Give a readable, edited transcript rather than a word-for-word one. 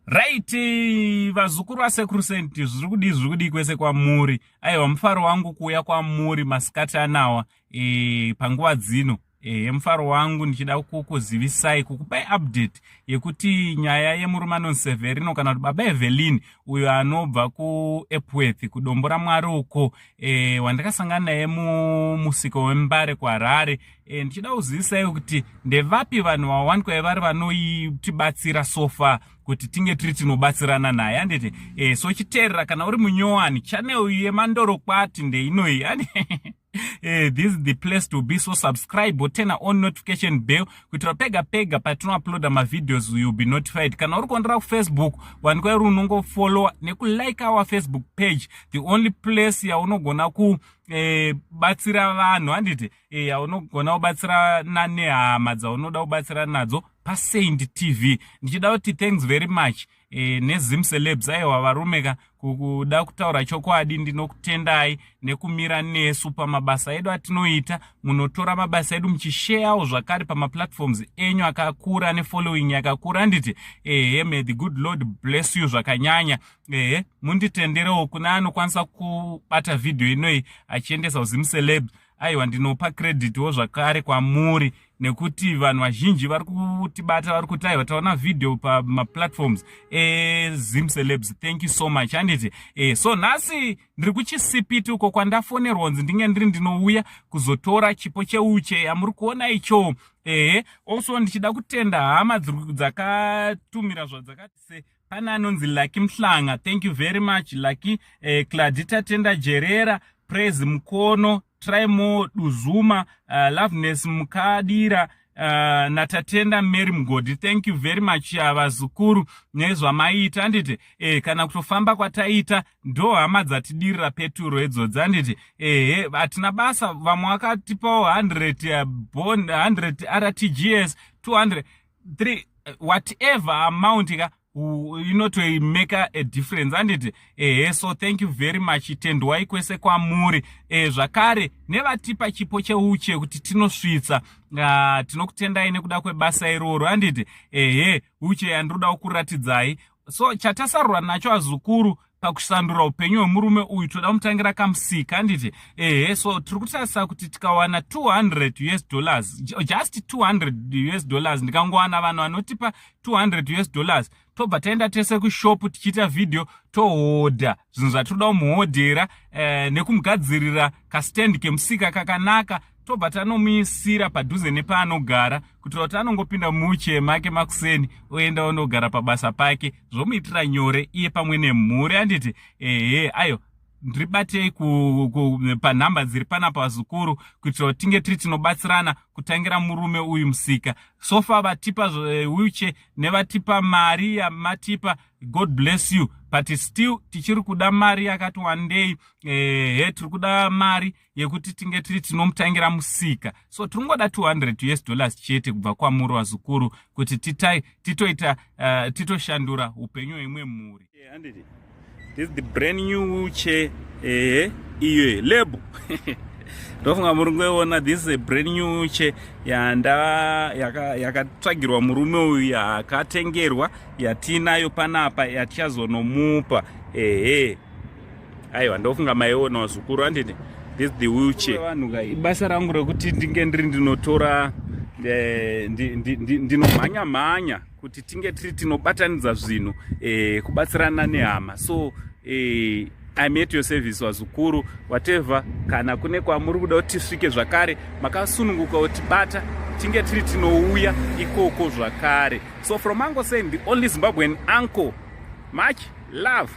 Right, vazukuru vasekuru Saint, zviri kudii, zviri kudii kwese kwamuri? Aiwa, mufaro wangu kuuya kwamuri masikati anawa, panguva dzino. Mufaro wangu ndichida kukuzivisai, kukupai update yekuti nyaya yemurume anonzi Severino, kana kuti Baba Evelyn, uyo anobva kuEpworth, kuDombo raMwari uko, wandakasangana naye mumusika weMbare kuHarare. Ndichida kuzivisai kuti ndevapi vanhu vawanikwa vari vanotibatsira so far kuti tinge tiri tinobatsirana naye, handiti? So chiteerera, kana uri munyowani, channel yemandorokwati ndeinoi. This is the place to be. So subscribe, turn on notification bell kuitira pega pega patinouploada mavideos, you'll be notified. Kana uri kuondera kuFacebook, wanikwa uri unongofollowa nekulike our Facebook page, the only place yaunogona kubatsira vanhu, handiti? Yaunogona kubatsirana nehama dzaunoda kubatsira nadzo paSaint TV. Ndichida kuti thanks very much neZim Celebs. Aiwa varume ka, kuda kutaura chokwadi, ndinokutendai nekumira nesu pamabasa edu atinoita. Munotora mabasa edu muchisharewo zvakare pamaplatforms enyu akakura nefollowing yakakura, handiti? Ehe, may the good Lord bless you zvakanyanya. Ehe, munditenderewo kune anokwanisa kubata vhidhiyo inoi achiendesa kuZim Celebs. Aiwa, ndinopa creditwo zvakare kwamuri nekuti vanhu vazhinji vari kutibata, vari kuti aiwa, taona vhidhiyo pamaplatforms eZim Celebs. Thank you so much, handiti? So nhasi ndiri kuChisipiti uko kwandafonerwa kunzi ndinge ndiri ndinouya kuzotora chipo cheuche yamuri kuona icho. Ehe, also ndichida kutenda hama dzakatumira zvadzakati se pane anonzi Lucky Mhlanga, thank you very much, Lucky. Cladita Tenda Jerera, Praise Mukono, Trimo Duzuma, Loveness Mukadira, naTatenda Mary Mugodi. Thank you very much, vazukuru, nezvamaita, handiti? Kana kutofamba kwataita, ndo hama dzatidirira peturo idzodzi, handiti? Ehe, hatina basa. Vamwe vakatipawo 100 bond, 100 RTGS, 200, 3, whatever amount ka inotomake a difference, handiti? Ehe, so thank you very much. Tendwai kwese kwamuri. Zvakare nevatipa chipo cheuche kuti tinosvitsa, tinokutendai nekuda kwebasa iroro, handiti? Ehe, uche yandiroda kukuratidzai. So chatasarura nacho, azukuru, pakushandura upenyu hwemurume uyu, toda kumutangira kamusika, handiti? Ehe, so tiri kutarisa kuti tikawana 200 US dollars, just 200 US dollars, ndikangowana vanhu vanotipa 200 US dollars, tobva taenda tese kushopu tichiita vhidhiyo, tohodha zvinhu zvatinoda kumuhodhera, nekumugadzirira kastand kemusika kakanaka, tobva tanomuisira padhuze nepaanogara kuitira kuti anongopinda muuche make makuseni, oenda onogara pabasa pake, zvomuitira nyore iye pamwe nemhuri, handiti? Ehe, ayo ndiribatei panhamba dziri panapa, vazukuru, kuitira kuti tinge tiri tinobatsirana kutangira murume uyu musika. So far vatipa wheelchair nevatipa mari yamatipa, God bless you, but still tichiri kuda mari yakati wandei. Ehe, tiri kuda mari yekuti tinge tiri tinomutangira musika. So tiringoda 200 US dollars chete kubva kwamuri, vazukuru, kuti titoita titoshandura upenyu hwemwe mhuri, handiti? This is the brand new wheelchair. Ehe, iyo lebo ndofunga muri kuiona. This is a brand new wheelchair yanda yakatsvagirwa murume uyu, yakatengerwa, yatiinayo panapa, yatichazonomupa. Ehe, aiwa, ndofunga maiona, vazukuru, handiti? This is the wheelchair. Vanhu ka, ibasa rangu rekuti ndinge ndiri ndinotora, ndinomhanya mhanya kuti tinge tiri tinobatanidza zvinhu, kubatsirana nehama. So I'm at your service, vazukuru. Whatever, kana kune kwamuri kuda kuti tisvike zvakare, makasununguka kutibata, tinge tiri tinouya ikoko zvakare. So from Uncle Saint, the only Zimbabwean uncle, much love.